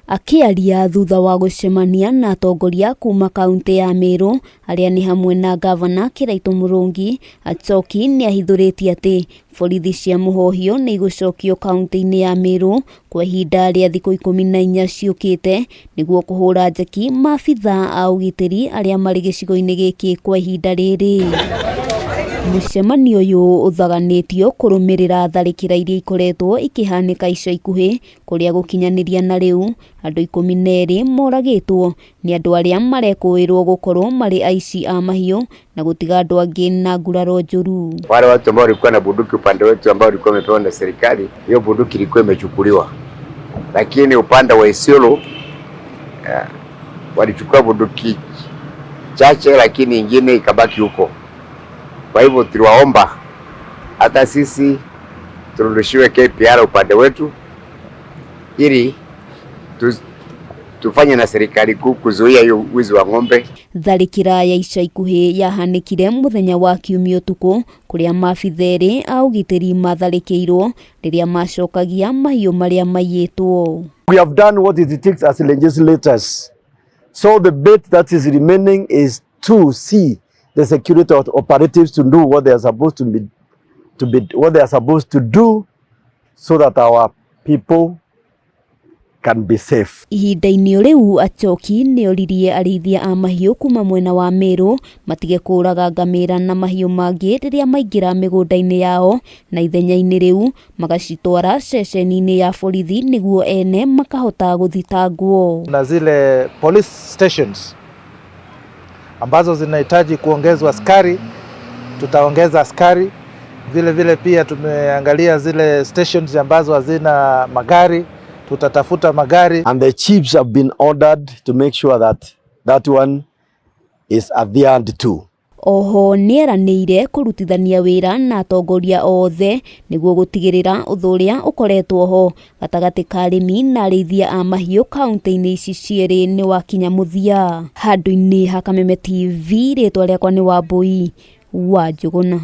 Akĩaria thutha wa gũcemania na atongoria kuma kaunti ya Meru arĩa nĩ hamwe na ngavana Kĩraitũ Mũrũngi, Achoki nĩ ahithũrĩtie atĩ borithi cia mũhohio nĩ igũcokio kaunti-inĩ ya Meru kwa ihinda rĩa thikũ 14 ciũkĩte nĩguo kũhũra njeki maabitha a ũgitĩri arĩa marĩ gĩcigo-inĩ gĩkĩ kwa ihinda rĩrĩ. Mũcemanio ũyũ ũthaganĩtio kũrũmĩrĩra tharĩkĩra iria ikoretwo ikĩhanĩka ica ikuhĩ kũrĩa gũkinyanĩria na rĩu andũ 12 moragĩtwo nĩ andũ arĩa marekũĩrwo gũkorwo marĩ aici a mahiũ na gũtiga andũ angĩ na nguraro njũru. Wale watu ambao walikuwa na bunduki upande wetu ambao walikuwa wamepewa na serikali, hiyo bunduki ilikuwa imechukuliwa, lakini upande wa Isiolo walichukua bunduki chache, lakini ingine ikabaki huko. Kwa hivyo tuliwaomba hata sisi turudishiwe KPR upande wetu ili tufanye na serikali kuu kuzuia hiyo wizi wa ng'ombe. Tharĩkĩra ya ica ikuhĩ yahanĩkire mũthenya wa Kiumia ũtukũ kũrĩa maabitha erĩ a ũgitĩri matharĩkĩirwo rĩrĩa macokagia mahiũ marĩa maiyĩtwo. We have done what it takes as legislators. So the bit that is remaining is to see the security operatives to do what they are supposed to be what they are supposed to do so that our people can be safe. Ihinda-inĩ o rĩu Achoki nĩoririe arĩithia a mahiũ kuma mwena wa Meru matige kũraga ngamĩra na mahiũ mangĩ rĩrĩa maingĩra mĩgũnda-inĩ yao na ithenya-inĩ rĩu magacitwara ceceni-inĩ ya borithi nĩguo ene makahota gũthitangwo. Na zile police stations ambazo zinahitaji kuongezwa askari, tutaongeza askari. Vile vile pia tumeangalia zile stations ambazo hazina magari, tutatafuta magari. And the chiefs have been ordered to make sure that that one is adhered to. Oho nĩeranĩire kũrutithania wĩra na atongoria othe nĩguo gũtigĩrĩra ũthũ ũrĩa ũkoretwo ho gatagatĩ ka arĩmi na arĩithia a mahiũ kaunti-inĩ ici cierĩ nĩ wakinya mũthia. Handũ-inĩ ha Kameme TV, rĩtwa rĩakwa nĩ Wambui wa Njũgũna.